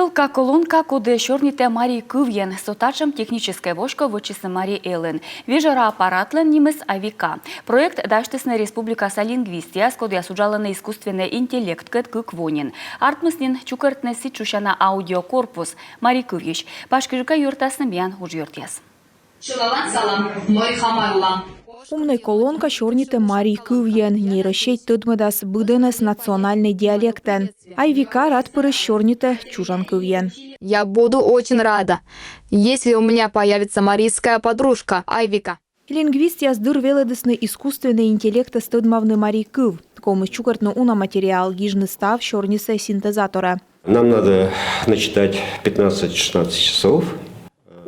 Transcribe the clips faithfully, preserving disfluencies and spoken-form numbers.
Тӧлка колонка, коді сёрнитӧ марий кывйӧн. Со татшӧм техническӧй войско вӧчисны Марий Элын. Вежӧра аппаратлӧн нимыс Айвика. Проект дасьтісны республикаса лингвистъяс, кодъяс уджалӧны искусственнӧй интеллекткӧд кык во нин. Артмис нин чукӧртны сідз шусяна аудиокорпус марий кывйысь. Паськыдджыка юӧртасны миян уджъёртъяс. Чылалан салам, мый хамайлам. Умнӧй колонка сёрнитӧ марий кывйӧн, нейросеть тӧдмӧдас быдӧнӧс национальнӧй диалектӧн. Айвика радпырысь сёрнитӧ чужан кывйӧн. Я буду очень рада, если у меня появится марийская подружка Айвика. Лингвистъяс дыр велӧдісны искусственнӧй интеллектӧс тӧдмавны марий кыв. Ковмис чукӧртны уна материал, гижны став сёрнисӧ синтезаторӧ. Нам надо насчитать пятнадцать-шестнадцать часов.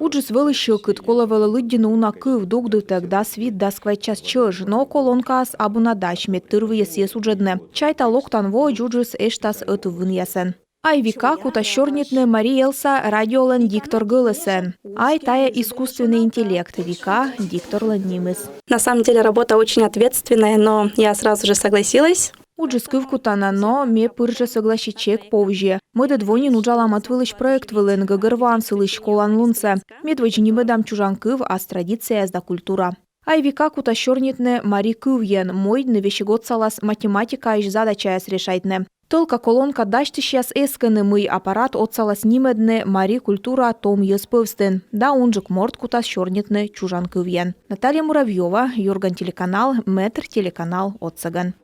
Уджыс вӧлі сьӧкыд, колӧ вӧлі лыддьыны уна кыв, дугдывтӧг, дас вит-дас квайт час чӧж, но колонкаыс абу на дась, мед тырвыйӧ сійӧс уджӧдны. Чайта, локтан воӧдз уджыс эштас ӧтуввынъясӧн. Айвика кутас сёрнитны Марий Элса радиолӧн диктор гӧлӧсӧн. Ай — тайӧ искусственнӧй интеллект, Вика — дикторлӧн нимыс. На самом деле работа очень ответственная, но я сразу же согласилась. Уджыс кывкутана, но ме пыр жӧ сӧгласитчи, эг повзьы. Мӧдӧд во нин уджалам ӧтвылысь проект вылын, гӧгӧрвоан сылысь коланлунсӧ. Медводз нимӧдам чужан кыв ас традицияяс да культура. Айвика кутас сёрнитны марий кывйӧн, мойдны весиг отсалас математикаысь задачаяс решайтны. Тӧлка колонка дасьтысьяс эскӧны, мый аппарат отсалас нимӧдны марий культура том йӧз пӧвстын, да унджык морт кутас сёрнитны чужан кывйӧн. Наталья Муравьёва, «Юрган» телеканал, «Мэтр» телеканал отсӧгӧн.